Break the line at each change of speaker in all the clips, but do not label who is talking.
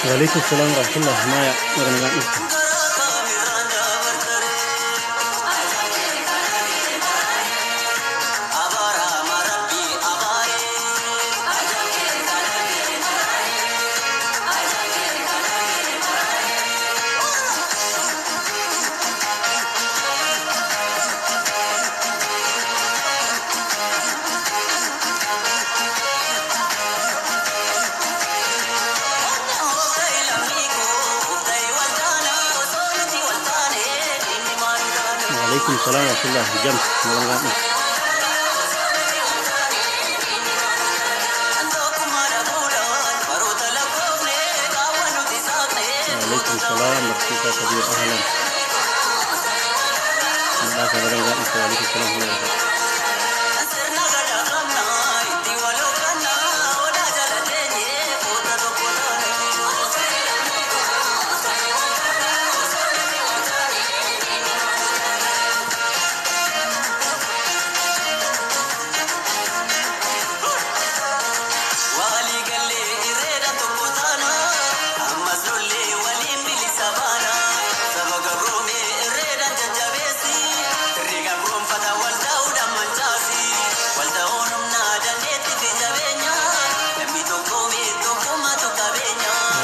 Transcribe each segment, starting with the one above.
وعليكم السلام ورحمة الله. Maya, baga nagaan dhufte. وعليكم السلام ورحمة الله. James, baga nagaan dhufte. وعليكم السلام barsiisaa Kabiir, ahlan. Badhaasa, baga nagaan dhufte. وعليكم السلام ورحمة الله وبركاته.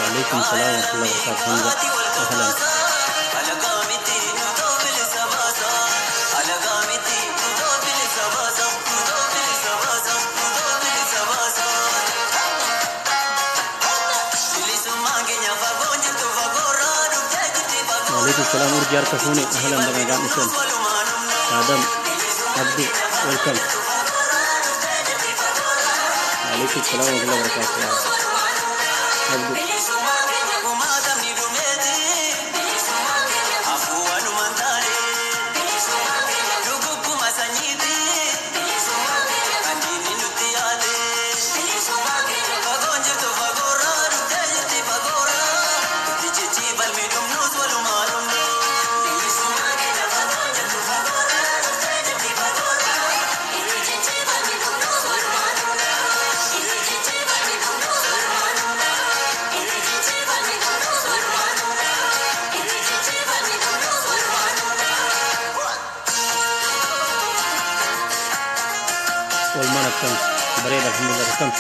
وعليكم السلام ورحمة الله وبركاته. حمزة، أهلا. وعليكم السلام. Urjii harka fuune, ahlan, baga nagaan dhuftan. Adam Abdu, welcome. وعليكم السلام ورحمة الله وبركاته Abdu. Oolmaan akkam? Bareeda, alhamdulillah. Akkam?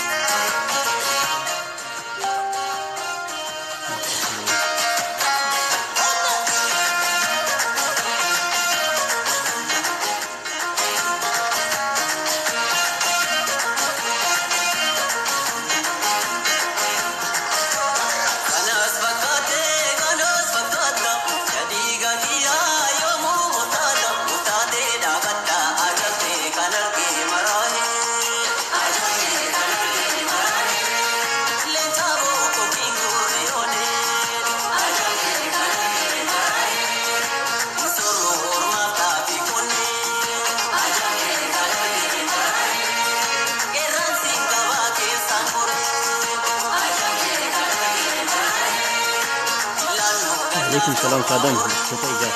وعليكم السلام. Saadam barsiisota ijaa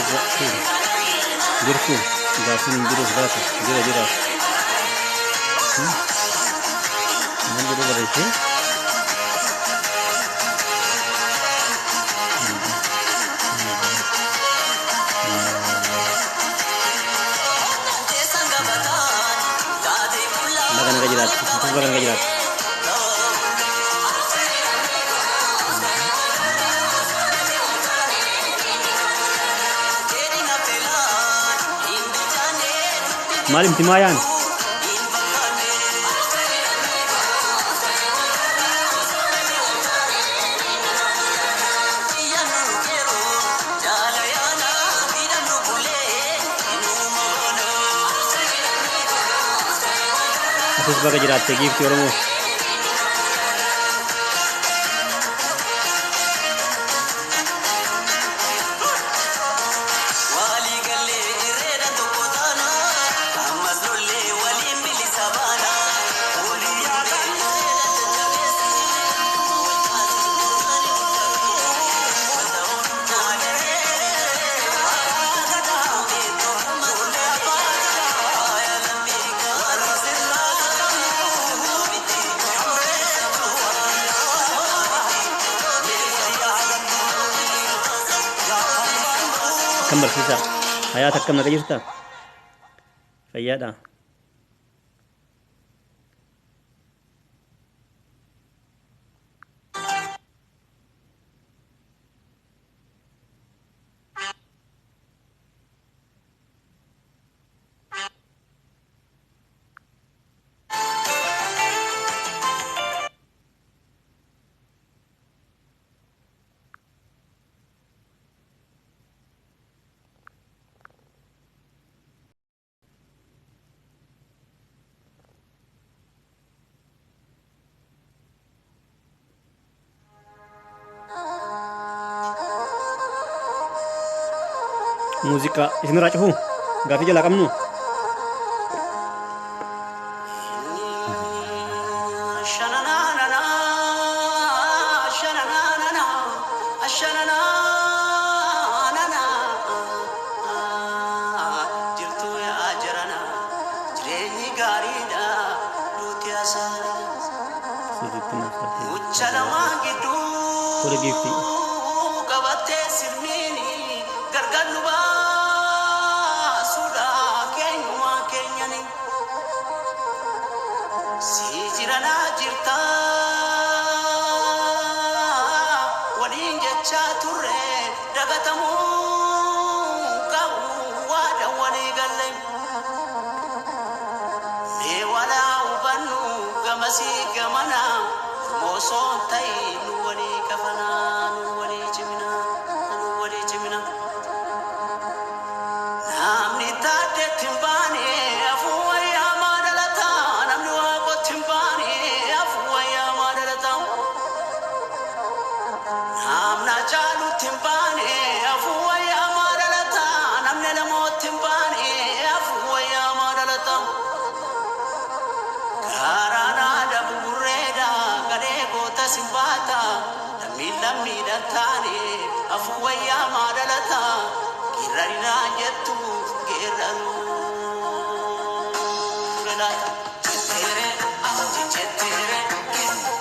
jirtu jirtu gaaffiin hin jiru laata? Jira, jira. Maal jedhu barreessee? Baga naga jiraatti. Baga naga jiraatti. Maal himti Maayaan? Atis baga jiraatte, giiftii Oromoo. Akkam barsiisaa? Hayaat akkam naga jirta? Fayyaadha. Muuziqaa isinirraa cufuu gaafii jalaa qabnu. Sirriitti naaf taatee. Tole giiftii.
Qabattee sirniini gargar nu baasuudha keenyumaa keenyani. Si jiranaa jirta waliin jechaa turre dagatamuu qabu waada walii galle. Mee walaa hubannu gamasii gamana ormoosoo ta'e nu walii kafanaa nu walii cimina nu walii cimina. Namni taaddeetti hin baane afuu wayyaa maadalata namni waaqotti hin baane afuu wayyaa maadalata. Namna caalutti hin baane afuu wayyaa maadalata namni lamootti hin baane afuu wayyaa maadalata. Karaan aadaa buburreedha galee goota simbaata lammiin lammiidhaan taane afuu wayyaa maadalata geerrarinaan jettu geerraruu laata. Jetteere jetteere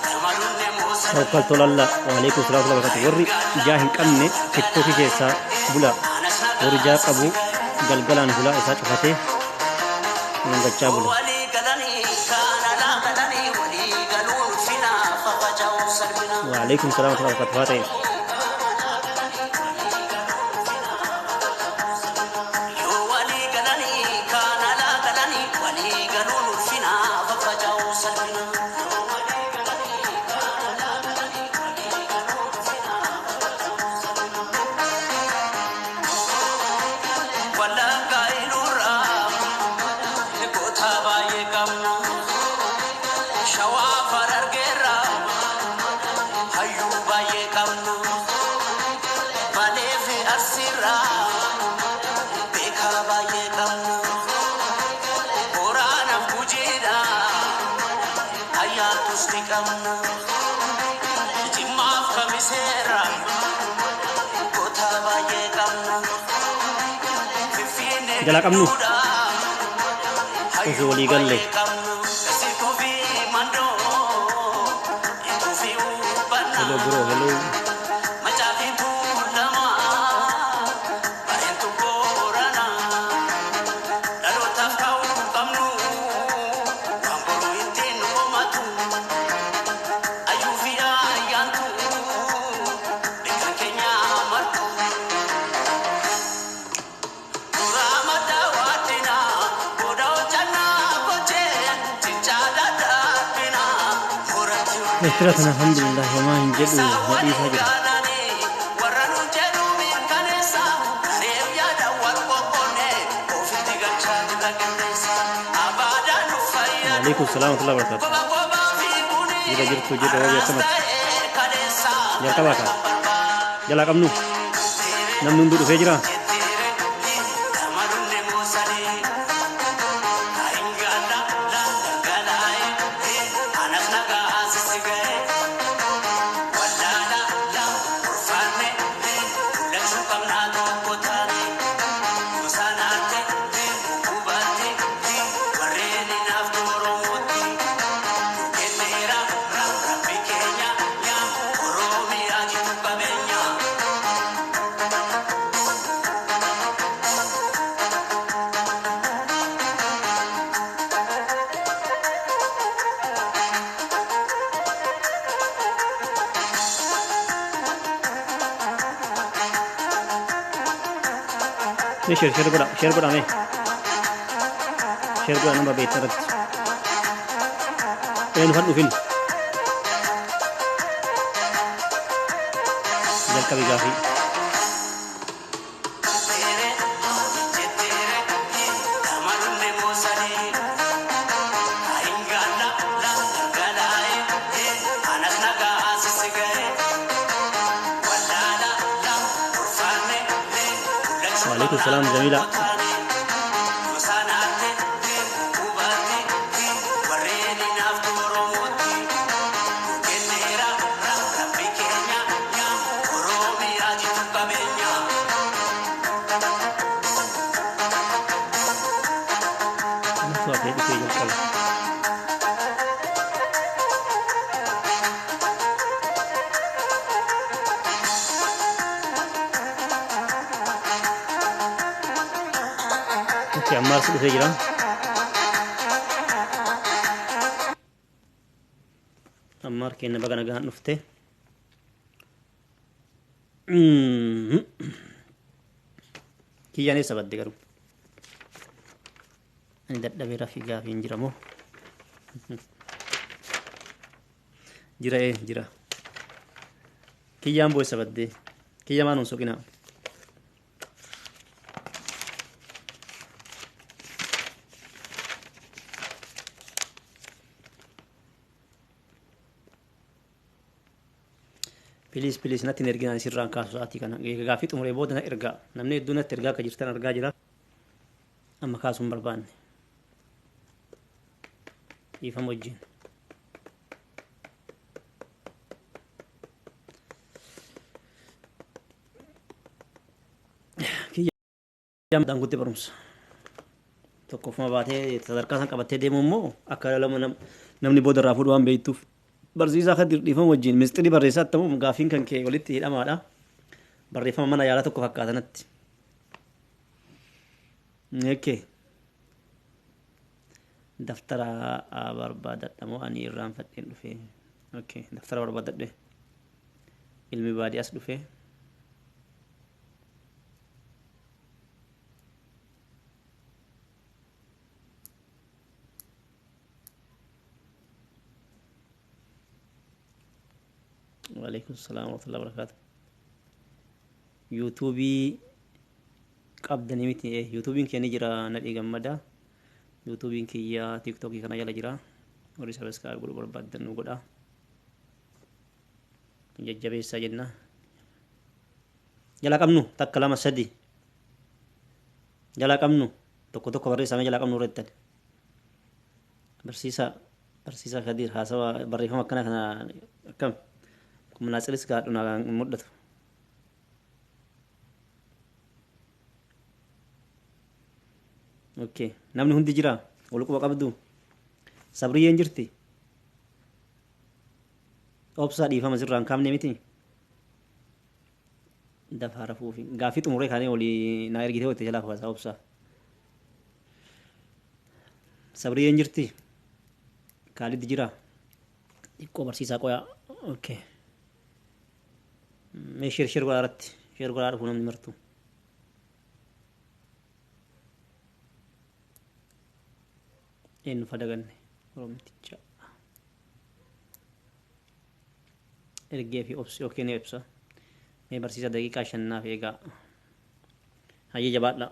namalunne moosa.
Tawakkal tolalla waalaikum salaam wa barakatuh. Warri ijaa hin qabne tiktookii keessaa bula. Warri ijaa qabu galgalaan hulaa isaa cufatee dhungachaa bula.
Walii galanii kaan alaa galanii walii galuun finaa faffaca'uu salphina.
Waalaikum salaam wa barakatuh. Haa ta'e.
Yoo walii galanii kaan alaa galanii walii galuun ulfinaa faffaca'uu salphina. Wallaggaa ilurraa goota baay'ee qabna. Shawaa Harargeerraa hayyuu baay'ee qabna. Balee fi Arsiirraa beekaa baay'ee qabna. Boraanaaf Gujiidhaa ayyaantus ni qabna. Jimmaaf Kamiseerraa goota baay'ee qabna. Finfinnee
Jalaa qabnu.
gidduudhaa
Osoo walii galle.
hayyuu baay'ee qabna. Situu fi Mandoo, Ituu fi Hubbannaa.
Hello bro, hello.
Macaafi Tuulamaa, Bareentu Booranaa, dhalootaaf ka'uu qabnu, waan boruu ittiin nu komatu, ayyuu fi ayyaantu, beekan keenya martu. Duraa madda waaddinaa, booda hojjannaa gochee, cincaa dadhaabinaa, horatti
Eettira kana alhamdulillah homaa hin jedhu nadhiisaa jira. Waalaikum salaam wa rahmatullahi wa barakatuh. Jira jirtu jirra wabii akkamatti. Jalqabaa kaa. Jalaa qabnu. Namni hunduu dhufee jira.
Oromiyaa jitu qabeenya.
Mee share share godha, share godha mee. Share godha nama beektan irratti. Eenyu kan dhufin? Jalqabi gaafii. Waalaikum salaam Jamila. Matu hafee dhufee jalqabe. Okay, ammaas dhufee jira. Ammaar keenya baga nagaan dhufte. Kiyyaan eessa badde garuu? Ani dadhabee rafii gaafii hin jira moo? Jira ee jira. Kiyyaan boo eessa badde? Kiyya maan hin soqinaa? Please, please, natti hin erginaa, isirraan kaasu sa'aatii kana. Gaaffii xumuree booda na ergaa. Namni hedduun natti ergaa akka jirtan argaa jira. Amma kaasuu hin barbaanne. Dhiifama wajjin. Kiyyaan daangutti barumsa. Tokkoffuma baatee sadarkaa san qabattee deemu immoo akka namni booda irraa fuudhu waan beektuuf. Barsiisaa Kadir, dhiifama wajjin, mistirii barreessaa ta'uu gaaffiin kan kee walitti hidhamaadha. Barreeffama mana yaalaa tokko fakkaatanatti. Okay. Daftara barbaadadha moo ani irraanfadheen dhufe? Okay, daftara barbaadadhe. Ilmi baadiyyaas dhufe. Waalaikum salaam warahmatullahi wabarakatuh. Yuutuubii qabdanii miti? Yuutuubiin kee ni jira, Nadhii Gammada. Yuutuubiin kiyya Tiiktookii kana jala jira. Warri subscribe godhuu barbaaddan nu godha. Jajjabeessaa jenna. Jala qabnu, takka, lama, sadi. Jala qabnu, tokko tokko barreessamee jala qabnu irrattan. Barsiisaa Kadir, haasawa barreeffama akkana kana akkam? Munaatsiris gaadhu na mul'atu. Okay. Namni hundi jira? Wal quba qabdu? Sabriyyeen jirti? Obsaa, dhiifama, sirraan kaafne miti? Dafaa rafuufi. Gaaffii xumuree kaanee walii naa ergitee walitti jalaa kaasaa, obsaa. Sabriyyeen jirti? Kaalid jira? Xiqqoo barsiisaa qoyaa. Okay. Mee share share godhaa irratti. Share godhaa dhufu namni martu. Eenyu fadaganne? Oromticha. Ergee fi obsi, okay, ni ibsa. Mee barsiisaa, daqiiqaa 5 naaf eegaa. Hayyee, jabaadha.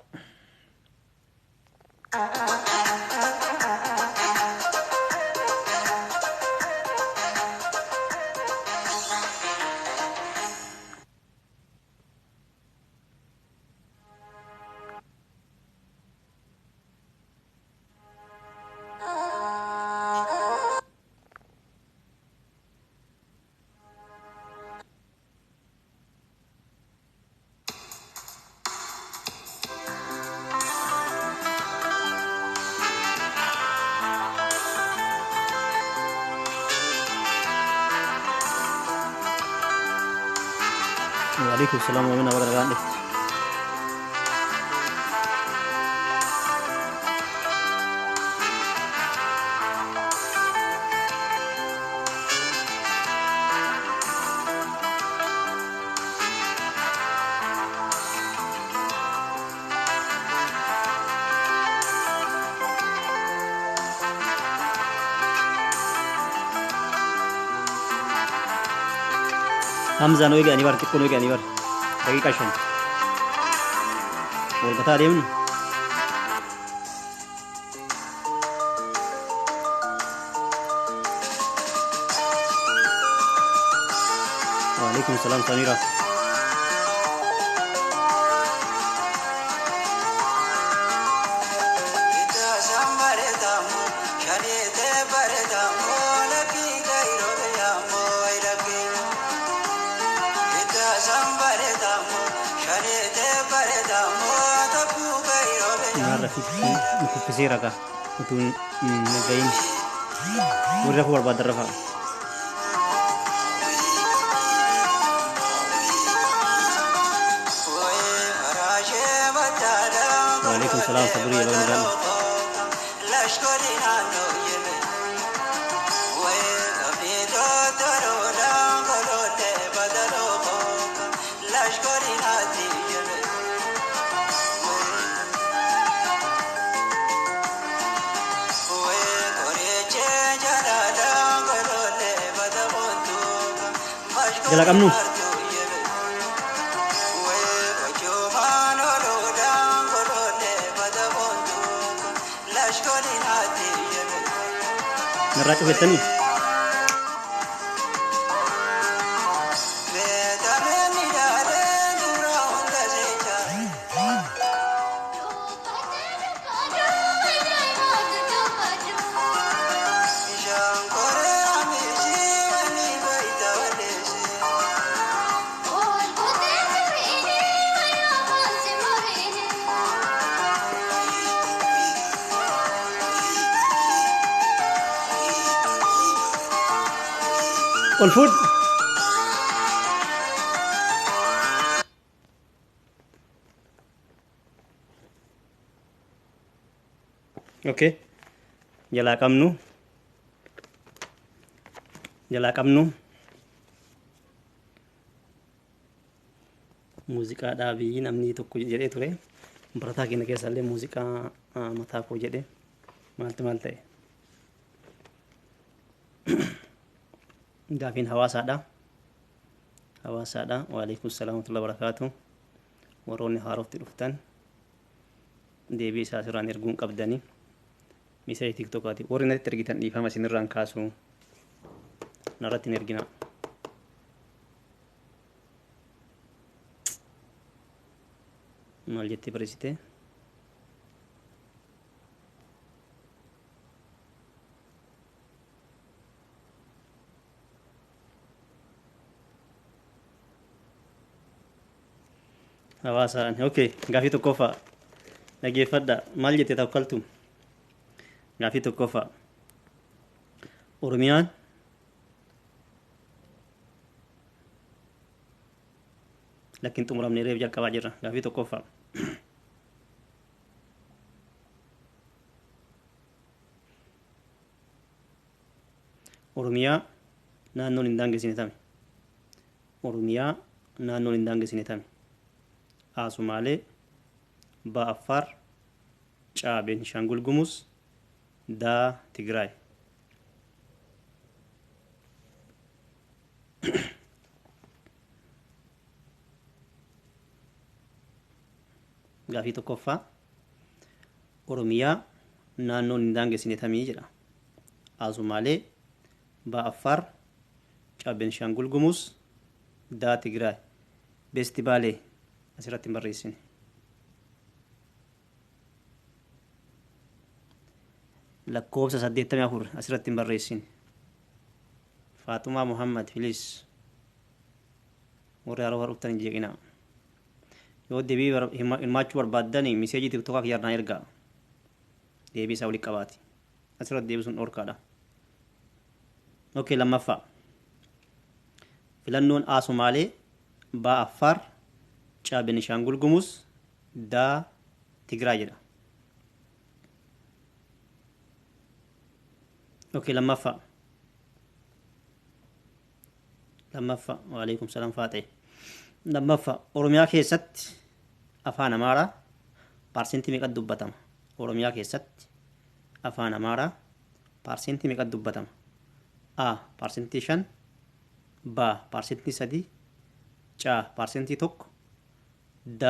Waalaikum salaam wa rahmatullahi wa barakatuh. Hamzaan hoo eeganii bara xiqqoon eeganii bara daqiiqaa 5 walgataa deemnu. Waalaikum salaam Samira. Naarra fitti nu kuffisee ragaa utuu hin nagayin warri rafuu barbaadan rafaa. Waalaikum salaam Sabrii baga nagaan. Jala qabnu. Narraa cufettanii? Ol fuudh. Okay. Jalaa qabnu. Jalaa qabnu. Muuziqaa dhaabii namni tokko jedhee ture. Barataa keenya keessa illee muuziqaa mataa koo jedhee maaltu maal ta'e. Gaafiin hawaasaadha. Hawaasaadha. Waalaikum salaam wa rahmatullahi wa barakaatu. Warroonni haarofti dhuftan deebii isaa asirraan erguun qabdanii. Miisa tiktookaati. Warri natti ergitan dhiifama isinirraan kaasu. Narratti hin ergina. Maal jettee barreessite? Hawaasaan. Okay. Gaafii tokkoffaa. Dhageeffadha. Maal jette takkaltu? Gaafii tokkoffaa. Oromiyaan lakkin xumuramne reef jalqabaa jirra. Gaafii tokkoffaa. Oromiyaa naannoon hin daangessine tami. Oromiyaa naannoon hin daangessine tami. A. Sumaalee, B. Affaar, C. Beenishaangul Gumuz, D. Tigraay. Gaafii tokkoffaa. Oromiyaa naannoon hin daangessine tamii jedha. A. Sumaalee, B. Affaar, C. Beenishaangul Gumuz, D. Tigraay. Beesti Baalee asirratti hin barreessine. Lakkoofsa 84 asirratti hin barreessine. Faaxumaa Muhammad Filis warri haroo dhuftan hin jeeqinaa. Yoo deebii hirmaachuu barbaaddan miseejii tiktokaa kiyyarnaa ergaa. Deebii isaa walitti qabaati. Asirratti deebisuun dhorkaadha. Okay, lammaffaa. Filannoon A. Sumaalee, B. Affaar, C. Beenishaangul Gumuz, D. Tigraay jedha. Okay, lammaffaa. Lammaffaa. Waalaikum salaam Faaxee. Lammaffaa. Oromiyaa keessatti afaan Amaaraa paarsentii meeqatu dubbatama? Oromiyaa keessatti afaan Amaaraa paarsentii meeqatu dubbatama? A. Paarsentii 5, B. Paarsentii 3, C 1%, D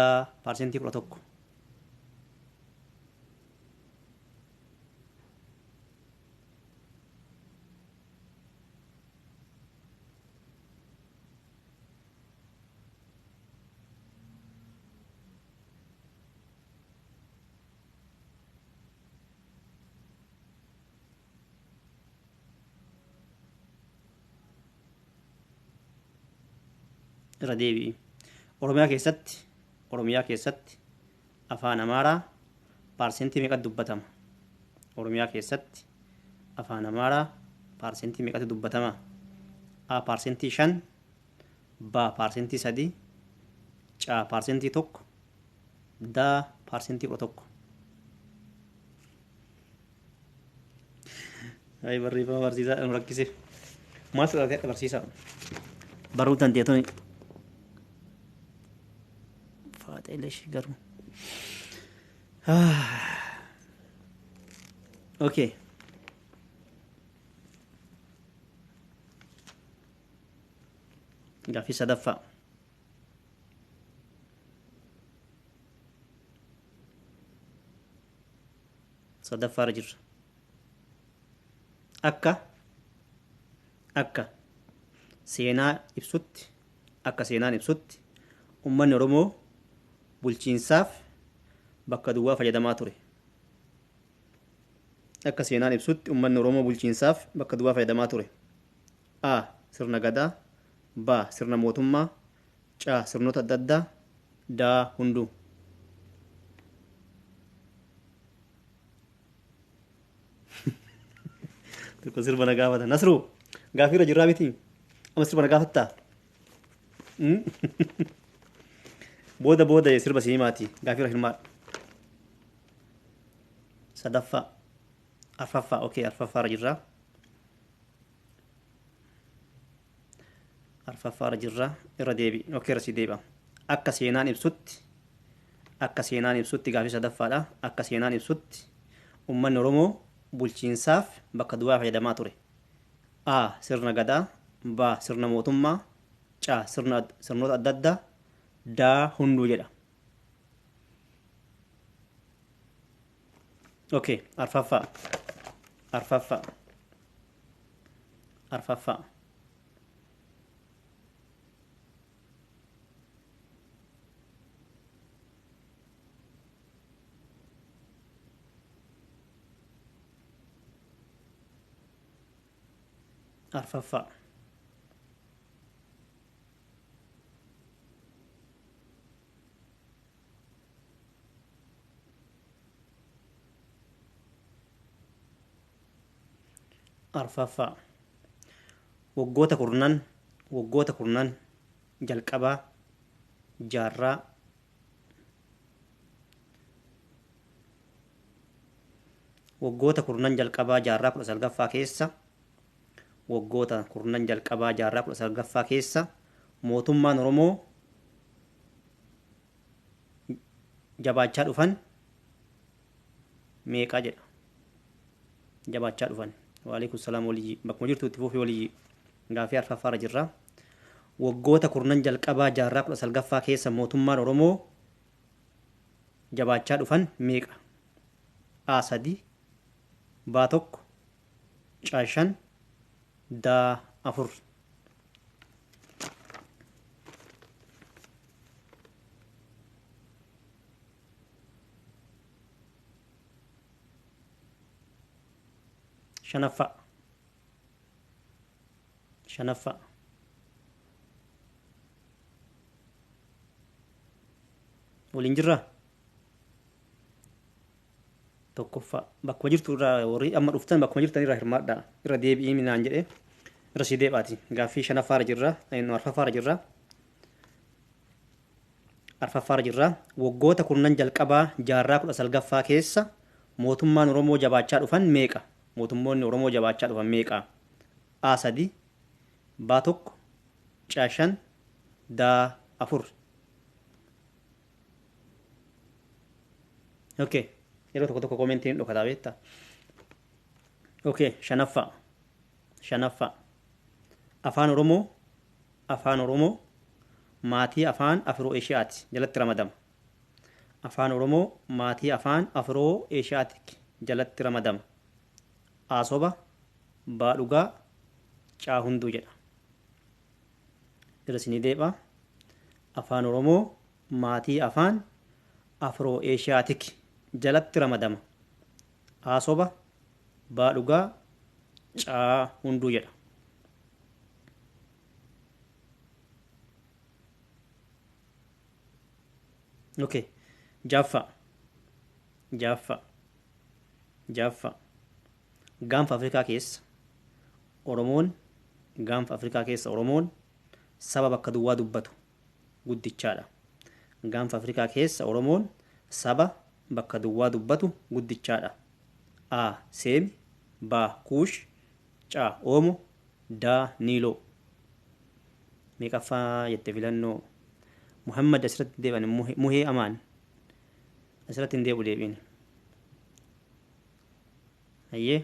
11%. Irra deebi'i. Oromiyaa keessatti afaan Amaaraa paarsentii meeqatti dubbatama? Oromiyaa keessatti afaan Amaaraa paarsentii meeqatti dubbatama? A 5%, B 3%, C 1%, D 11%. Ay, barreeffama barsiisaa nu rakkise. Maal sodaatee akka barsiisaa? Baruu dandeetonni. Faaxeelesh garuu. Okay. Gaaffii sadaffaa. Sadaffaarra jirra. Akka seenaa ibsutti, akka seenaan ibsutti, uummanni Oromoo bulchiinsaaf bakka duwwaa fayyadamaa ture. Akka seenaan ibsutti, uummanni Oromoo bulchiinsaaf bakka duwwaa fayyadamaa ture. A. Sirna gadaa. B. Sirna mootummaa. C. Sirnoota adda addaa. D. Hunduu. Tokko sirba na gaafata. Nasruu, gaafii irra jirraa miti? Amma sirba na gaafattaa? Booda booda sirba si himaati. Gaafii irra hirmaadha. Sadaffaa. Arfaffaa. Okay, arfaffaa irra jirraa. Arfaffaa irra jirraa. Irra deebi. Okay, irra si deebi'a. Akka seenaan ibsutti, akka seenaan ibsutti, gaafii sadaffaadha. Akka seenaan ibsutti, uummanni Oromoo bulchiinsaaf bakka duwwaa fayyadamaa ture. A. Sirna gadaa. B. Sirna mootummaa. C. Sirnoota adda addaa. D. Hunduu jedha. Okay, arfaffaa. Arfaffaa. Arfaffaa. Arfaffaa. Arfaffaa. Waggoota kurnan jalqabaa jaarraa waggoota kurnan jalqabaa jaarraa 19ffaa keessa, waggoota kurnan jalqabaa jaarraa 19ffaa keessa mootummaan Oromoo jabaachaa dhufan meeqaa jedha. Jabaachaa dhufan. Waalaikum salaam waliyyi. Bakkuma jirtu itti fufii waliyyi. Gaafii arfaffaarra jirra. Waggoota kurnan jalqabaa jaarraa 19ffaa keessa mootummaan Oromoo jabaachaa dhufan meeqa? A 3, B 1, C 5, D 4. Shanaffaa. Shanaffaa. Waliin jirraa? Tokkoffaa. Bakkuma jirtu irraa, warri amma dhuftan bakkuma jirtan irraa hirmaadhaa. Irra deebi'ii minaan jedhee irra si deebaati. Gaaffii shanaffaarra jirra. Arfaffaarra jirra. Arfaffaarra jirra. Waggoota kurnan jalqabaa jaarraa 19ffaa keessa mootummaan Oromoo jabaachaa dhufan meeqa? Mootummoonni Oromoo jabaachaa dhufan meeqa? A 3, B 1, C 5, D 4. Okay. Yeroo tokko tokko commentiin dhokataa beektaa? Okay, shanaffaa. Shanaffaa. Afaan Oromoo maatii afaan Afroo Eeshiyaati jalatti ramadama. Afaan Oromoo maatii afaan Afroo Eeshiyaatik jalatti ramadama. A soba, B dhugaa, C hunduu jedha. Irra isinii deebi'a. Afaan Oromoo maatii afaan Afroo Eeshiyaatik jalatti ramadama. A soba, B dhugaa, C hunduu jedha. Okay. Jaffa. Jaffa. Jaffa. Gaanfa Afrikaa keessa Oromoon gaanfa Afrikaa keessa Oromoon saba bakka duwwaa dubbatu guddichaadha. Gaanfa Afrikaa keessa Oromoon saba bakka duwwaa dubbatu guddichaadha. A. Seemi, B. Kuush, C. Oomo, D. Niiloo. Meeqaffaa jette filannoo? Muhammad asirratti deebi'an Muhee Amaan asirratti hin deebi'u deebiin. Hayyee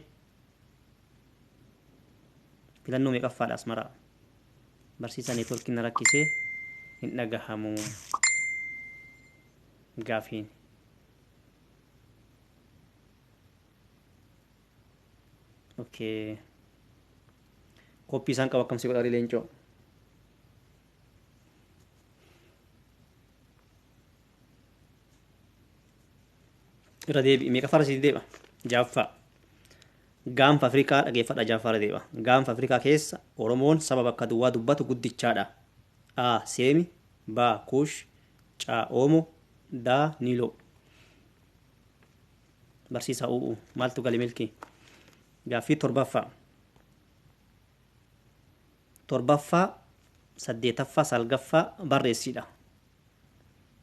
filannoo meeqaffaadha asmaraa? Barsiisaa neetworkiin na rakkisee hin dhagahamu gaafiin. Okay. Koppii isaan qabu akkamsi godhaa leencoo? Irra deebi'i meeqa farra sitti deebi'a? Jaaffaa. Gaanfa Afrikaa dhageeffadha jaaffaa irra deebi'a. Gaanfa Afrikaa keessa Oromoon saba bakka duwwaa dubbatu guddichaadha. A. Seemi, B. Kuush, C. Oomo, D. Niiloo. Barsiisaa u'u maaltu gale milkii? Gaaffii torbaffaa. Torbaffaa, saddeetaffaa, salgaffaa barreessidha.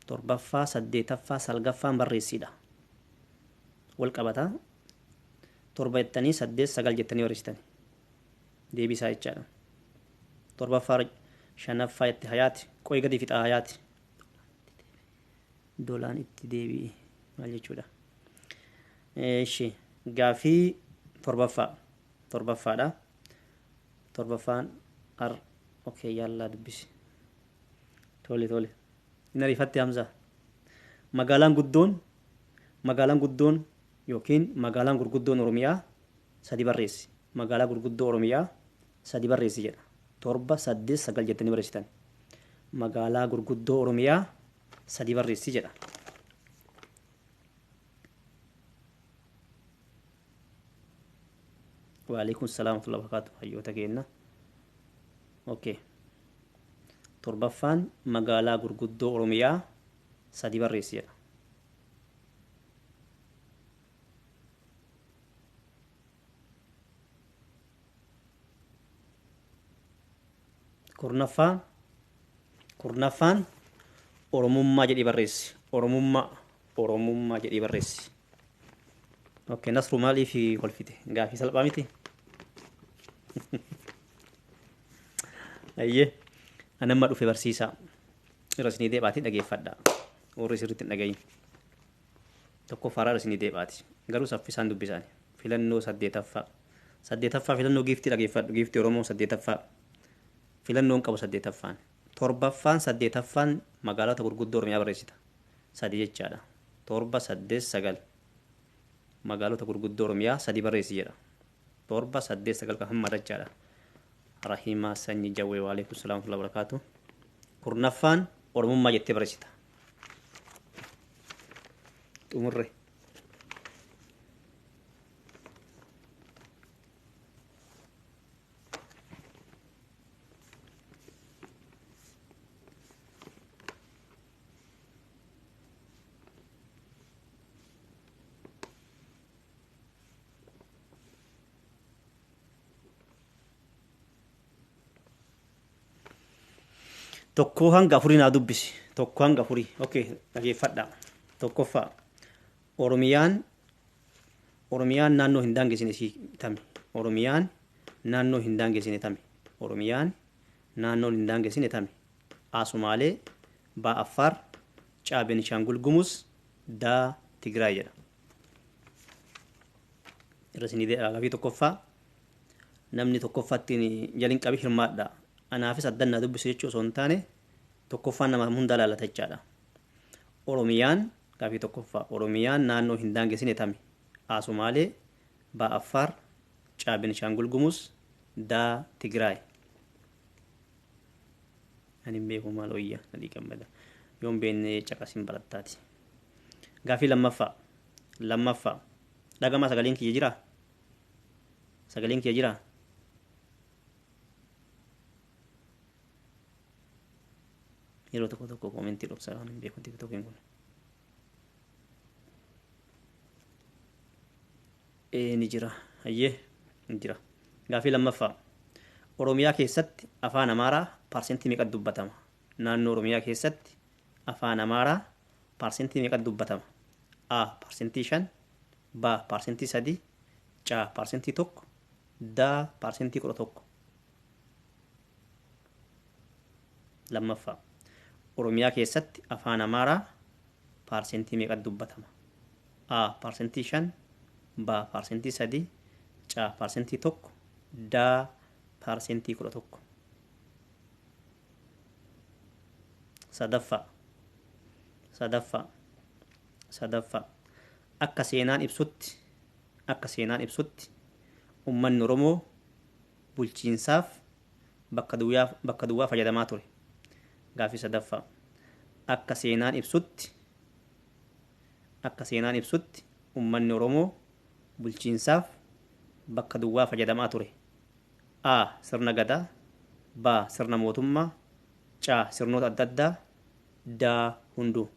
Torbaffaa, saddeetaffaa, salgaffaan barreessidha. Wal qabata. Torba jettanii saddeet sagal jettanii barreessitani. Deebii isaa jechaadha. Torbaffaa shanaffaa jette hayaati. Qo'i gadi fixaa hayaati. Dolaan itti deebi'i maal jechuudha. Eeshi gaaffii torbaffaa torbaffaadha. Torbaffaan ar okay yallaa dubbisi. Tole tole. Inni ariifatte Hamza. Magaalaan guddoon magaalaan guddoon yookiin magaalaan gurguddoon Oromiyaa sadi barreessi. Magaalaa gurguddoo Oromiyaa sadi barreessi jedha. Torba, saddeet, sagal jettanii barreessitan. Magaalaa gurguddoo Oromiyaa sadi barreessi jedha. Waalaikum salaam wa rahmatullahi wa barakaatuh. Hayyoota keenya. Okay. Torbaffaan magaalaa gurguddoo Oromiyaa sadi barreessi jedha. Kurnaffaa kurnaffaan Oromummaa jedhii barreessi. Oromummaa Oromummaa jedhii barreessi. Okay, Nasru maaliif kolfite? Gaaffii salphaa miti? Ayyee anamma dhufe barsiisaa. Irra isinii deebi'aatii dhageeffadha. Warri sirriitti hin dhagayin. Tokkoffaarraa irra isinii deebi'aati. Garuu saffisaan dubbisaan. Filannoo saddeetaffaa. Saddeetaffaa filannoo giiftii dhageeffadhu. Giiftii Oromoo saddeetaffaa. Filannoon qabu saddeetaffaan. Torbaffaan saddeetaffaan magaalota gurguddoo Oromiyaa barreessita. Sadi jechaadha. Torba saddeet sagal. Magaalota gurguddoo Oromiyaa sadi barreessi jedha. Torba saddeet sagal kan hamma jechaadha. Rahimaa sanyii jawwee waalaikum salaam wa barakaatu. Kurnaffaan Oromummaa jettee barreessita. Xumurre. Tokkoo hanga afurii naa dubbisi. Tokko hanga afurii. Okay, dhageeffadha. Tokkoffaa. Oromiyaan Oromiyaan naannoo hin daangesine isii tami. Oromiyaan naannoo hin daangesine tami. Oromiyaan naannoo hin daangesine tami. A Sumaalee, B Affaar, C Benishaangul Gumuz, D Tigraay jedha. Irra isinii gaaffii tokkoffaa. Namni tokkoffaatti jalin qabi hirmaadha. Anaafis addan naa dubbisu jechuu osoo hin taane Tokkoffaan nama hunda ilaalata jechaadha. Oromiyaan gaafii tokkoffaa Oromiyaan naannoo hin daangessine tami. A. Sumaalee, B. Affaar, C. Benishaangul Gumuz, D. Tigraay. Ani hin beeku maal wayya nadhii gammada. Yoon beekne caqasin barattaati. Gaafii lammaffaa. Lammaffaa. Dhagamaa sagaleen kiyya jiraa? Sagaleen kiyya jiraa? Yeroo tokko tokko koomentii dhoksaa kan hin beeku tiktookiin kun. Ee ni jira. Hayyee ni jira. Gaafii lammaffaa. Oromiyaa keessatti afaan Amaaraa parsentii meeqa dubbatama? Naannoo Oromiyaa keessatti afaan Amaaraa parsentii meeqa dubbatama? A. Parsentii 5, B. Parsentii 3, C. Parsentii 1, D. Parsentii 11. Lammaffaa. Oromiyaa keessatti afaan Amaaraa parsentii meeqa dubbatama? A. Parsentii 5, B. Parsentii 3, C. Parsentii 1, D. Parsentii 11. Sadaffaa. Sadaffaa. Sadaffaa. Akka seenaan ibsutti akka seenaan ibsutti uummanni Oromoo bulchiinsaaf bakka duwwaa fayyadamaa ture. Gaaffii sadaffaa. Akka seenaan ibsutti akka seenaan ibsutti uummanni Oromoo bulchiinsaaf bakka duwwaa fayyadamaa ture. A. Sirna gadaa, B. Sirna mootummaa, C. Sirnoota adda addaa, D. Hunduu.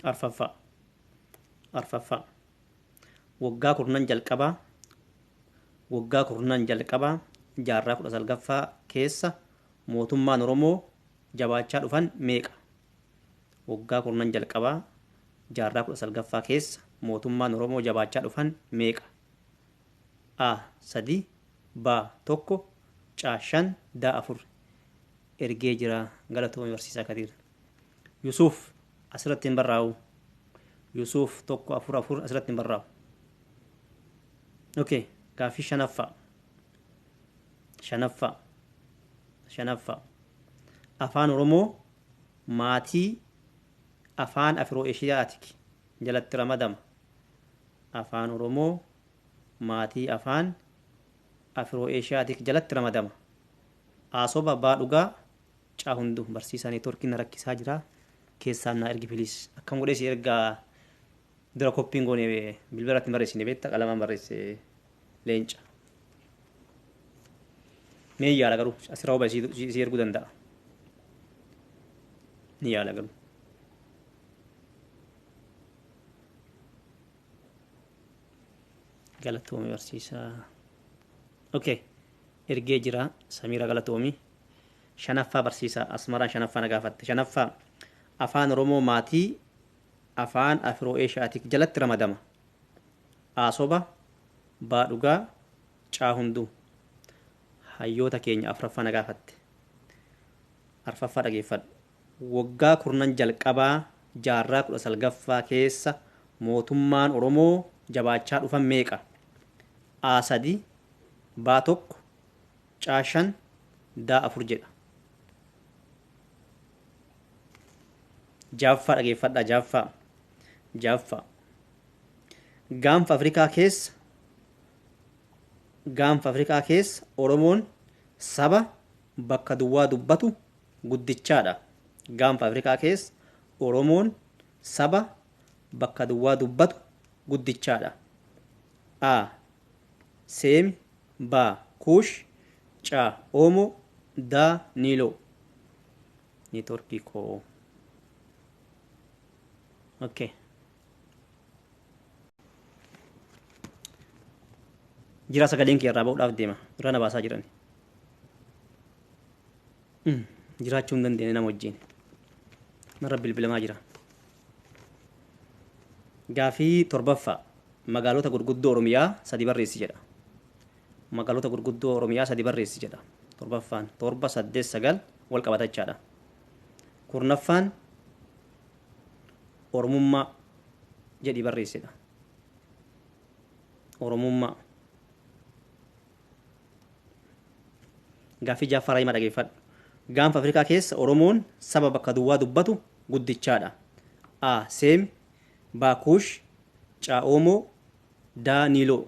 Arfaffaa. Arfaffaa. Waggaa kurnan jalqabaa waggaa kurnan jalqabaa jaarraa 19ffaa keessa mootummaan Oromoo jabaachaa dhufan meeqa? Waggaa kurnan jalqabaa jaarraa 19ffaa keessa mootummaan Oromoo jabaachaa dhufan meeqa? A. 3, B. 1, C. 5, D. 4. Ergee jira galatoomii barsiisaa Kadiir. Yusuuf asirratti hin barraa'u. Yusuuf 1 4 4 asirratti hin barraa'u. Okay, gaaffii shanaffaa. Shanaffaa. Shanaffaa. Afaan Oromoo maatii afaan Afroo Eeshiyaatik jalatti ramadama. Afaan Oromoo maatii afaan Afroo Eeshiyaatik jalatti ramadama. Asoba baa dhugaa caa hunduu barsiisaa neetworkiin na rakkisaa jira. Keessaan naa ergi please. Akkam godhee si ergaa dura koppiin goone bilbila irratti barreessine beektaa qalamaan barreesse leenca. Mee yaala garuu asirraa huba si erguu danda'a. Ni yaala garuu. Galatoomii barsiisaa. Okay. Ergee jira Samiira galatoomii. Shanaffaa barsiisaa Asmaraan shanaffaa na gaafatte. Shanaffaa afaan Oromoo maatii afaan Afroo Eeshiyaatik jalatti ramadama. Asoba, baa dhugaa, caa hunduu. Hayyoota keenya afraffaa na gaafatte. Arfaffaa dhageeffadhu. Waggaa kurnan jalqabaa jaarraa 19ffaa keessa mootummaan Oromoo jabaachaa dhufan meeqa? A 3, B 1, C 5, D 4 jedha. Jaaffaa dhageeffadhaa jaaffaa. Jaaffaa. Gaanfa Afrikaa keessa gaanfa Afrikaa keessa Oromoon saba bakka duwwaa dubbatu guddichaadha. Gaanfa Afrikaa keessa Oromoon saba bakka duwwaa dubbatu guddichaadha. A. Seemi, B. Kuush, C. Oomoo, D. Niiloo. Neetworkii koo. Okay. Jira sagaleen kee irraa ba'uudhaaf deema. Irraa na baasaa jiran. Jiraachuu hin dandeenye nama wajjin. Narra bilbilamaa jira. Gaafii torbaffaa magaalota gurguddoo Oromiyaa sadi barreessi jedha. Magaalota gurguddoo Oromiyaa sadi barreessi jedha. Torbaffaan 7, 8, 9 Wal qabata jechaadha. Kurnaffaan Oromummaa jedhi barreessedha. Oromummaa. Gaaffii jaaffaa himaa dhageeffadhu. Gaanfa Afrikaa keessa Oromoon saba bakka duwwaa dubbatu guddichaadha. A. Seem, B. Kuush, C. Oomoo, D. Niiloo.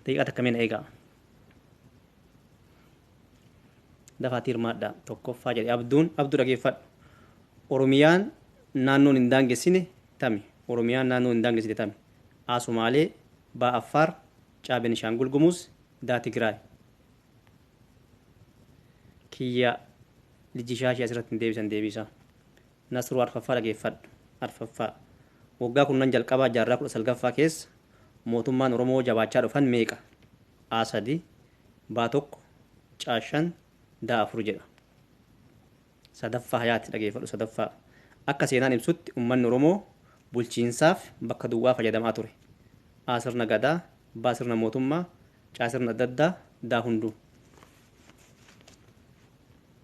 Daqiiqaa takka mee na eegaa. Dafaatii hirmaadhaa. Tokkoffaa jedhe Abduun Abduu dhageeffadhu. Oromiyaan naannoon hin daangessine tami. Oromiyaan naannoon hin daangessine tami. A. Sumaalee, B. Affaar, C. Benishaangul Gumuz, D. Tigraay. Kiyya lijjishaa ishee asirratti hin deebisan deebisaa. Nasruu arfaffaa dhageeffadhu. Arfaffaa. Waggaa kurnan jalqabaa jaarraa 19ffaa keessa mootummaan Oromoo jabaachaa dhufan meeqa? A 3, B 1, C 5, D 4 jedha. Sadaffaa hayaatti dhageeffadhu sadaffaa. Akka seenaan ibsutti uummanni Oromoo bulchiinsaaf bakka duwwaa fayyadamaa ture. A sirna gadaa, B sirna mootummaa, C sirna adda addaa, D hunduu.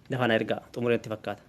Lafa na ergaa xumureetti fakkaata.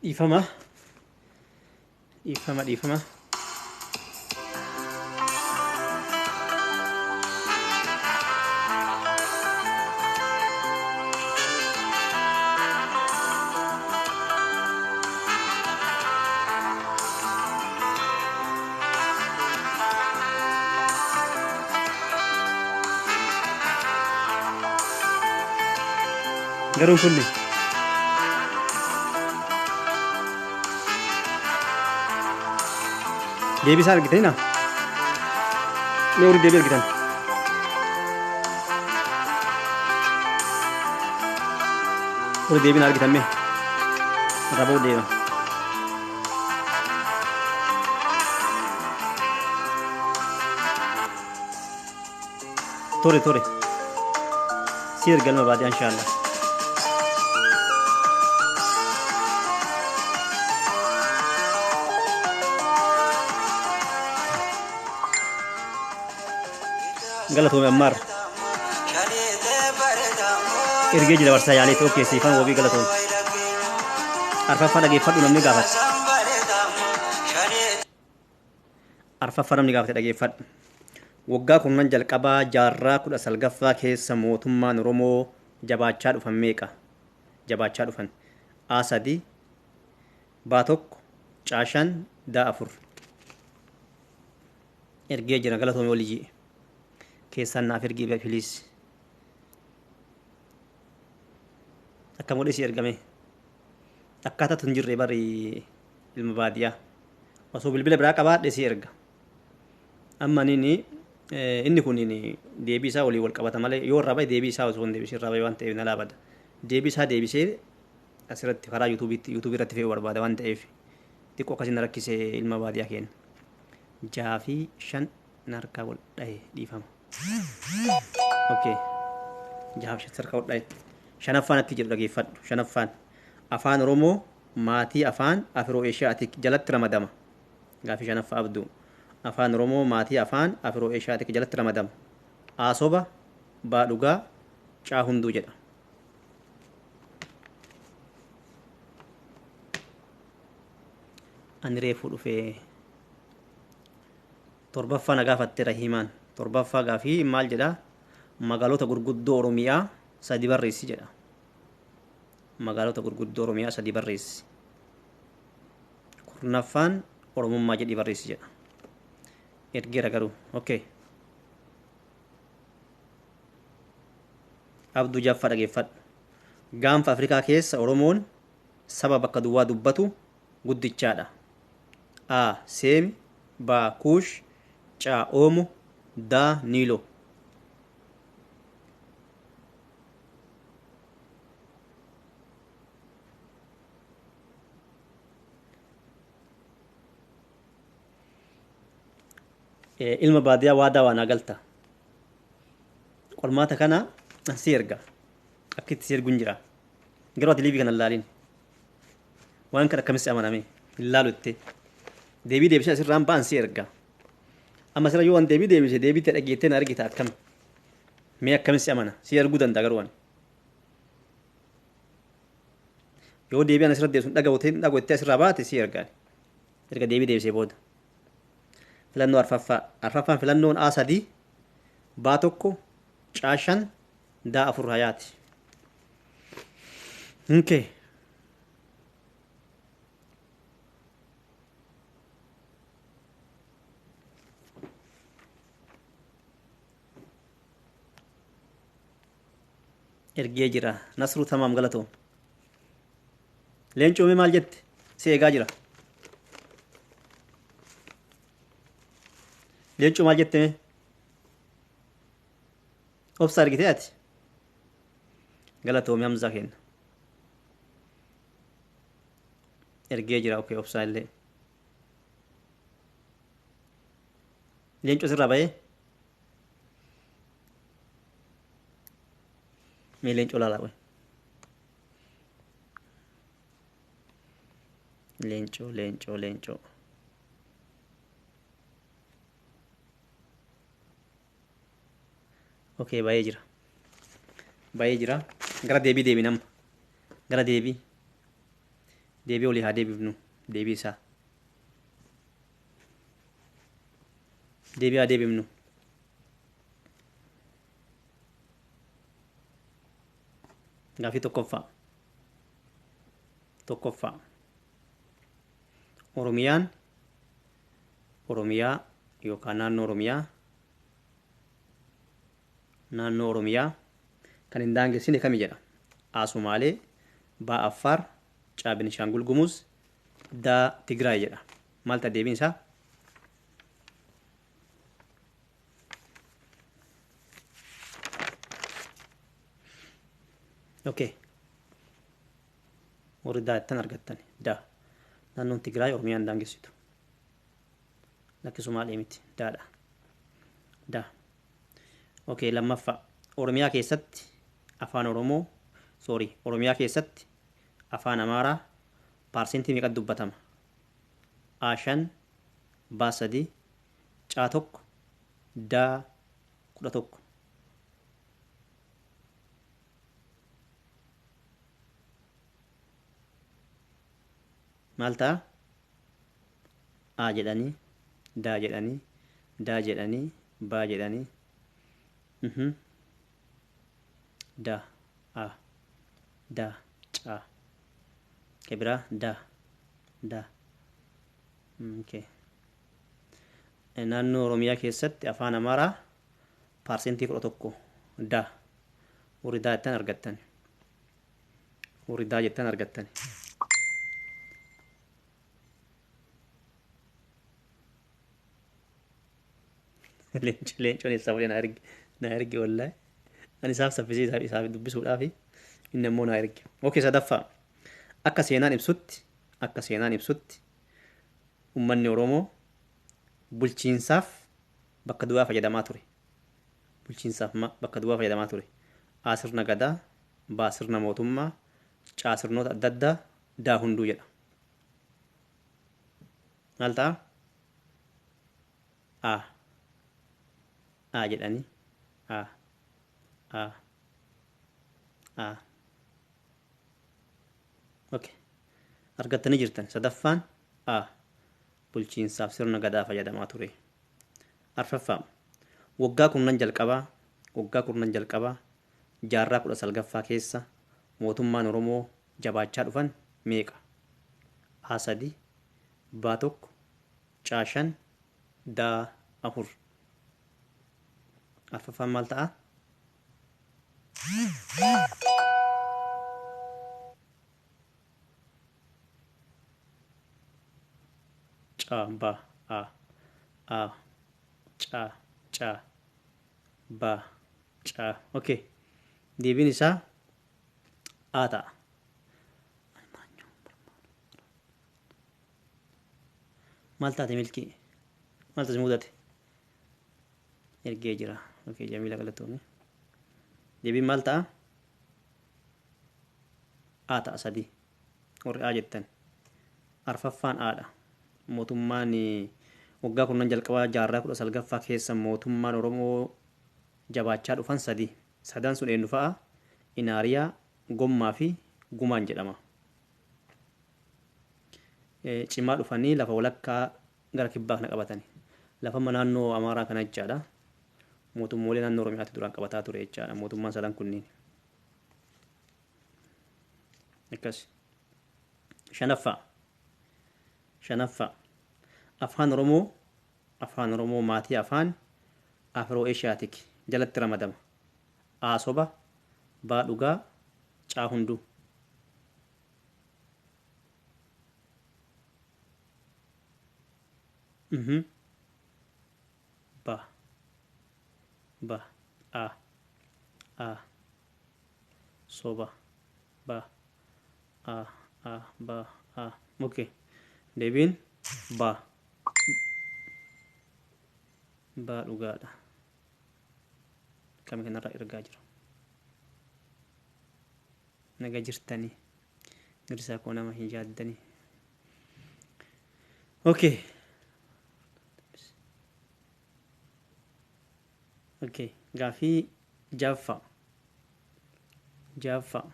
Dhiifama. Dhiifama dhiifama. Garuu kulli. Deebii isaa argitanii na? Mee warri deebii argitan? Warri deebii na argitan mee? Irraa ba'uu deema. Tore tore. Si erga ilma baadiyyaa inshaallah. Galatoome Ammaar. Ergee jira barsaa yaaleetti okkee siifan wabii galatoome. Arfaffaa dhageeffadhu namni gaafate. Arfaffaa namni gaafate dhageeffadhu. Waggaa kurnan jalqabaa jaarraa 19ffaa keessa mootummaan Oromoo jabaachaa dhufan meeqa? Jabaachaa dhufan. A 3, B 1, C 5, D 4. Ergee jira galatoomii olii keessaan naaf ergii please. Akkam godhee si ergame? Akkaataa tun jirre bari ilma baadiyyaa. Osoo bilbila biraa qabaadhe si erga. Amma inni inni kun deebii isaa walii wal qabata malee yoo irraa bahe deebii isaa osoo hin deebisin irraa bahe waan ta'eef na laabada. Deebii isaa deebisee asirratti karaa yuutuubiitti yuutuubii irratti fe'uu barbaada waan ta'eef xiqqoo akkasiin na rakkise ilma baadiyyaa keenya. 6 fi 5 na harkaa wal dhahe dhiifama. Okay. 6 fi 5 harkaa wal dhahe. Shanaffaan akki jedhu dhageeffadhu. Shanaffaan afaan Oromoo maatii afaan Afiroo Eeshiyaatik jalatti ramadama. Gaafii shanaffaa abduu. Afaan Oromoo maatii afaan Afiroo Eeshiyaatik jalatti ramadama. A soba, B dhugaa, C hunduu jedha. Ani reefuu dhufee torbaffaa na gaafatte Rahimaan. Torbaffaa gaafii maal jedha? Magaalota gurguddoo Oromiyaa sadi barreessi jedha. Magaalota gurguddoo Oromiyaa sadi barreessi. Kurnaffaan Oromummaa jedhii barreessi jedha. Ergeera garuu. Okay. Abduu Jaffaa dhageeffadhu. Gaanfa Afrikaa keessa Oromoon saba bakka duwwaa dubbatu guddichaadha. A. Seemi, B. Kuush, C. Oomo, D. Niiloo. Ilma baadiyyaa waadaa waan galta. Qormaata kana si erga. Akka itti si ergu hin jira. Garuu ati liivii kana hin laalin. Waan kana akkamitti amaname hin laalu itti. Deebii deebisee asirraan ba'an si erga. Amma asirra yoo waan deebii deebise deebii ta'e dhageettee na argita akkami. Mee akkamitti si amana? Si erguu danda'a garuu ani. Yoo deebii ana asirra deebisu dhaga'u asirraa baate si erga. Erga deebii deebisee booda. Filannoo arfaffaa. Arfaffaan filannoon A 3, B 1, C 5, D 4 hayaati. Okay. Ergee jira. Nasruu tamaam galatoo. Leencoo mee maal jette? Si eegaa jira. Leencoo maal jette mee? Obsa argitee ati? Galatoomii Hamzaa kenna. Ergee jira. Okay, obsaa illee. Leencoo sirraa bahee? Mee leencoo laalaa qoy. Leencoo, leencoo, leencoo. Okay, bahee jira. Bahee jira. Gara deebii deebi nama. Gara deebii. Deebii olii haa deebifnu. Deebii isaa. Deebii haa deebifnu. Gaafii tokkoffaa. Tokkoffaa. Oromiyaan Oromiyaa yookaan naannoo Oromiyaa naannoo Oromiyaa kan hin daangessine kami jedha. A. Sumaalee, B. Affaar, C. Benishaangul Gumuz, D. Tigraay jedha. Maal ta'a deebiin isaa? Okay. Warri daa'ittan argattan. Da. Naannoon Tigraay Oromiyaan daangessitu. Lakki Sumaalee miti. Daadha. Da. Okay, lammaffaa. Oromiyaa keessatti afaan Oromoo, sorry, Oromiyaa keessatti afaan Amaaraa paarsentii meeqa dubbatama? A 5, B 3, C 1, D 11. Maal ta'a? A jedhanii, D jedhanii, D jedhanii, B jedhanii. D, A, D, C. Kebiraa D, D. Okay. Naannoo Oromiyaa keessatti afaan Amaaraa 11% da. Warri daa jettan argattan. Warri daa jettan argattan. Leencoon eessaa fuudhee na erge wallaahi. Ani isaaf saffisee isaaf dubbisuudhaaf inni immoo na erge. Okay, sadaffaa. Akka seenaan ibsutti uummanni Oromoo bulchiinsaaf bakka duwwaa fayyadamaa ture. Bulchiinsaaf bakka duwwaa fayyadamaa ture. A, sirna gadaa, B, sirna mootummaa, C, sirnoota adda addaa, D, hunduu jedha. Maal ta'a? A. A jedhanii. A. A. A. Okay. Argattanii jirtan. Sadaffaan A. Bulchiinsaaf sirna gadaa fayyadamaa ture. Arfaffaa. Waggaa kurnan jalqabaa jaarraa 19ffaa keessa mootummaan Oromoo jabaachaa dhufan meeqa? A, sadi, B, tokko, C, shan, D, afur. Arfaffaan maal ta'a? C, B, A, A, C, C, B, C. Okay. Deebiin isaa A ta'a. Maal taate milkii? Maaltu si mudate? Ergee jira. Okay, Jamiila, galatoomii. Deebiin maal ta'a? A ta'a, sadii. Warri A jettan. Arfaffaan Aadha. Mootummaan waggaa kurnan jalqabaa jaarraa 19ffaa keessa mootummaan Oromoo jabaachaa dhufan sadi. Sadan sun eenyu fa'a? Inaariyaa, Gommaa fi Gumaan jedhama. Cimaa dhufanii lafa walakkaa gara kibbaa kana qabatani. Lafa naannoo Amaaraa kana jechaadha. Mootummoolee naannoo Oromiyaatti duraan qabataa ture jechaadha. Mootummaan sadan kunniin. Akkas. Shanaffaa. Shanaffaa. Afaan Oromoo maatii afaan Afroo Eeshiyaatik jalatti ramadama. A, soba, B, dhugaa, C, hunduu. B, B, A, A, soba, B, A, A, B, A. Okay. Deebiin B. B, dhugaadha. Kami kanarraa ergaa jiru. Naga jirtanii. Girsaa koo nama hin yaaddanii. Okay. Okay. Gaafii jaaffaa. Jaaffaa.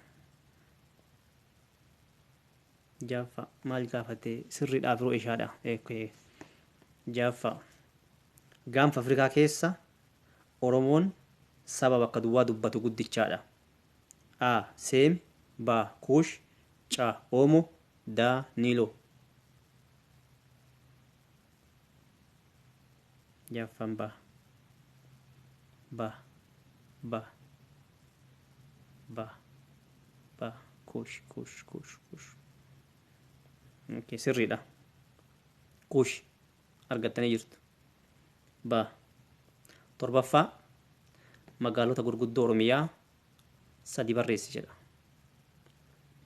Jaaffaa. Maal gaafate? Sirriidhaaf yeroo ishaadha. Okay. Jaaffaa. Gaanfa Afrikaa keessa Oromoon saba bakka duwwaa dubbatu guddichaadha. A. Seem, B. Kuush, C. Oomo, D. Niiloo. Jaaffaan B. B. B. B. B. Kuush, Kuush, Kuush, Kuush. Okay, sirriidha. Kuush argattanii jirtu. B. Torbaffaa, magaalota gurguddoo Oromiyaa sadi barreessi jedha.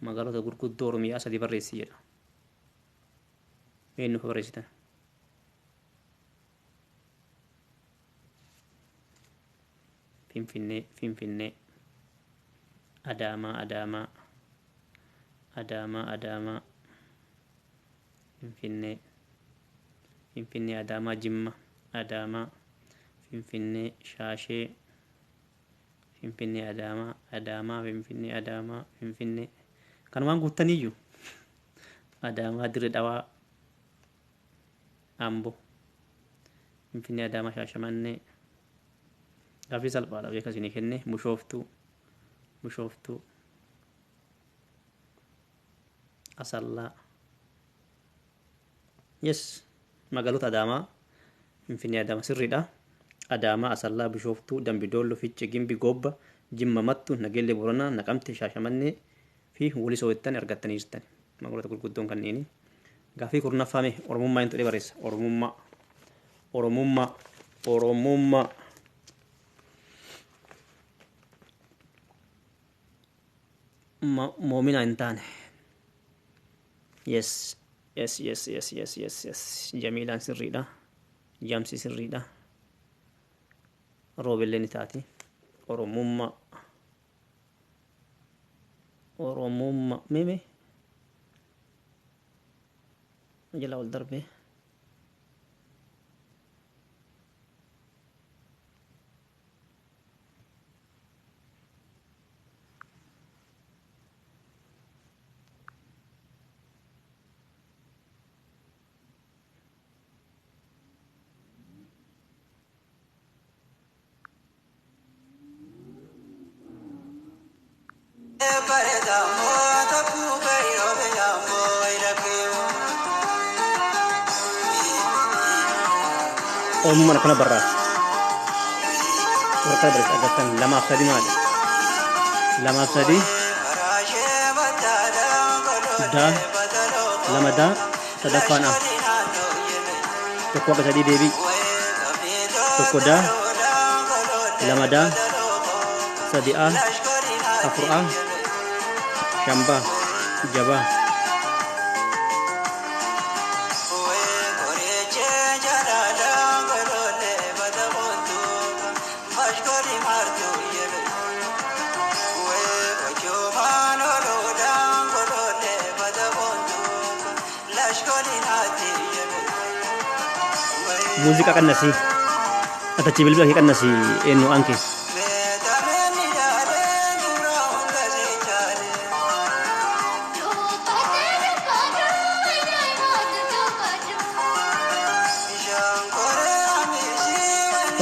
Magaalota gurguddoo Oromiyaa sadi barreessi jedha. Eenyuuf barreessitan? Finfinnee, Finfinnee, Adaamaa, Adaamaa, Adaamaa, Adaamaa, Finfinnee, Finfinnee, Adaamaa, Jimma, Adaamaa, Finfinnee, Shaashee, Finfinnee, Adaamaa, Adaamaa, Finfinnee, Adaamaa, Finfinnee. Kanumaan guuttaniyyuu. Adaamaa, Dirre Dhawaa, Ambo, Finfinnee, Adaamaa, Shaashamannee. Gaaffii salphaadha beeka isinii kenne. Bushooftuu, Bushooftuu, Asallaa. Yes. Magaalota Adaamaa, Finfinnee Adaamaa sirriidha. Adaamaa, Asallaa, Bishooftuu, Dambidoollo, Fiichee, Gimbi, Goobba, Jimma, Mattu, Nageellee, Booranaa, Naqamte, Shaashamannee fi Walisoo jettan argattanii jirtan. Magaalota gurguddoon kanneeni. Gaaffii 10ffaa mee Oromummaa hin tudhee barreessa. Oromummaa. Oromummaa. Oromummaa. Moomina hin taane. Yes. Yes, yes, yes, yes, yes, yes. Jamiilaan sirriidha. Jaamsi sirriidha. Roobillee ni taati. Oromummaa. Oromummaa. Mee jala ol darbee. Oromummaan akkana barraa'e. Warra kana barreesse argattan lamaaf sadi maali? Lamaaf sadi daa lama daa sadaffaan a. Tokko akka sadii deebii. Tokko daa lama daa sadi a afur a shan baa jabaa. Muuziqaa qannasii. Atachi bilbila kee qannasii eenyu anke.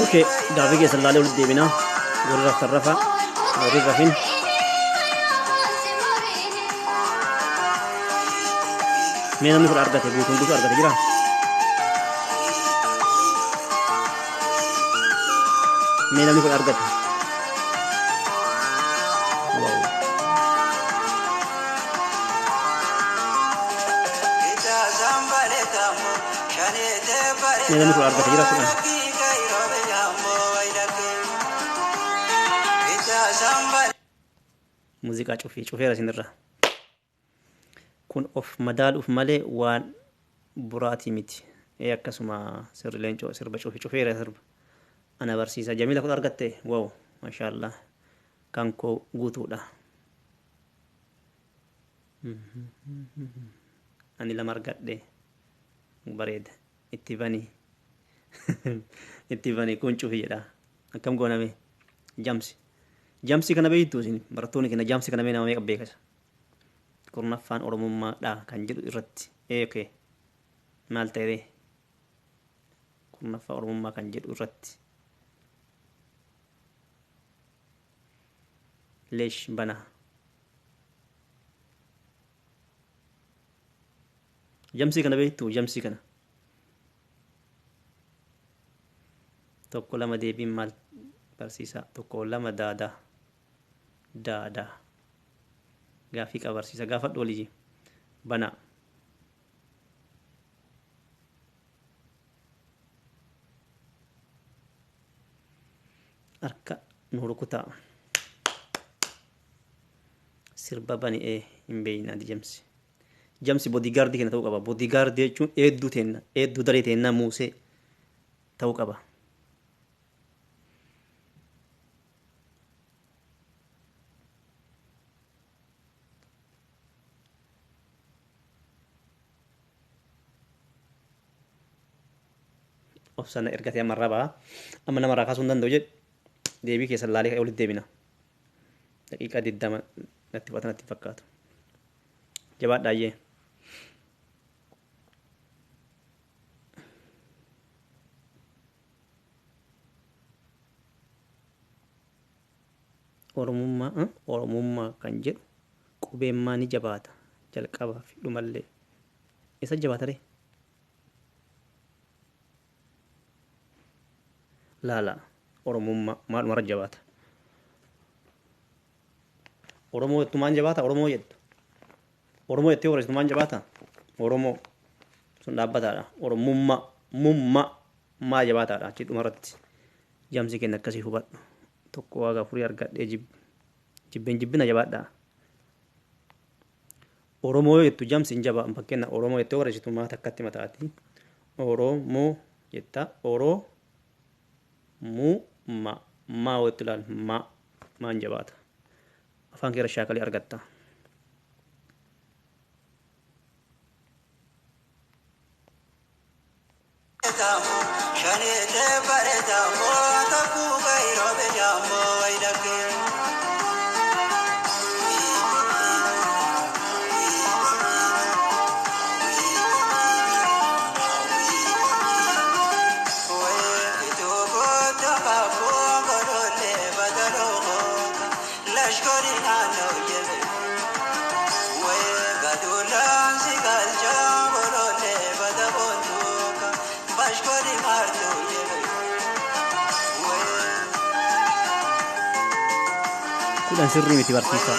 Okay, gaaffii keessan laalee walitti deebinaa. Warri raftan rafaa, warri rafin. Mee namni kun argate guutuun guutuu argate jiraa? Mee namni kun argate? Wow. Mee namni kun argate jira 10? Muuziqaa cufii cufeera isinirra. Kun of madaaluuf malee waan buraatii miti. Ee akkasuma sirri leencoo sirba cufi cufeera sirba. Ana barsiisa. Jamiila kun argatte? Wow, mashaallah. Kan koo guutuudha. Ani lama argadhe. Bareeda. Itti bani. Itti bani kun cufi jedha. Akkam gooname? Jamsi. Jamsi kana beektu isin barattoonni keenya jamsi kana mee nama meeqa beekasa? 10ffaan Oromummaadha kan jedhu irratti. Ee okay. Maal ta'e? 10ffaa Oromummaa kan jedhu irratti. Leesh bana. Jamsii kana beektu jamsii kana. Tokko lama deebiin maal barsiisa? Tokko lama daadaa. Daadaa. Gaaffii qaba barsiisa. Gaafadhu walii. Bana. Harka nu rukutaa. Sirba bani ee hin beekna jamsi. Jamsi bodyguardii keenya ta'uu qaba. Bodyguardii jechuun eedduu teenna, eedduu daree teenna muusee ta'uu qaba. Of sana ergatee amma irraa ba'a. Amma namarraa kaasuu hin danda'u jedhu deebii keessan laalee walitti deebina. Daqiiqaa 20 natti fudhata natti fakkaatu. Jabaadhaayyee. Oromummaa Oromummaa kan jedhu qubeen ni jabaata jalqabaa fi dhumallee. Isa jabaata ree? Laala Oromummaa maaluma jabaata. Oromoo jettu maan jabaata? Oromoo jettu. Oromoo jettee barreessitu maan jabaata? Oromoo sun dhaabbataadha. Oromummaa mummaa maa jabaataadha achi dhumarratti. Jamsi kenna akkasii hubadhu. Tokko waaqa afurii argadhee jibbeen jibbina jabaadha. Oromoo jettu jamsi hin jabaa fakkeenya Oromoo jettee barreessitu maa takkatti mataati. Oromoo jetta Oro mu ma maa jettu ilaal ma maan jabaata. Afaan keerra shaakalii argatta. Kudhan sirrii miti barsiisaa.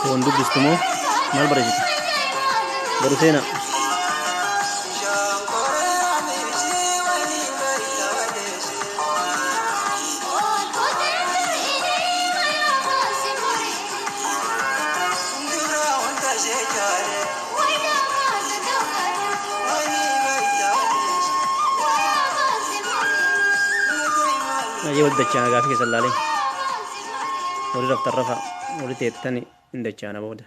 Foon dubbistu moo maal barreessitu? Baru seenaa. Ayyee wal dachaana gaafii keessa laalee. Warri raftan rafa warri teettani hin dachaana booda.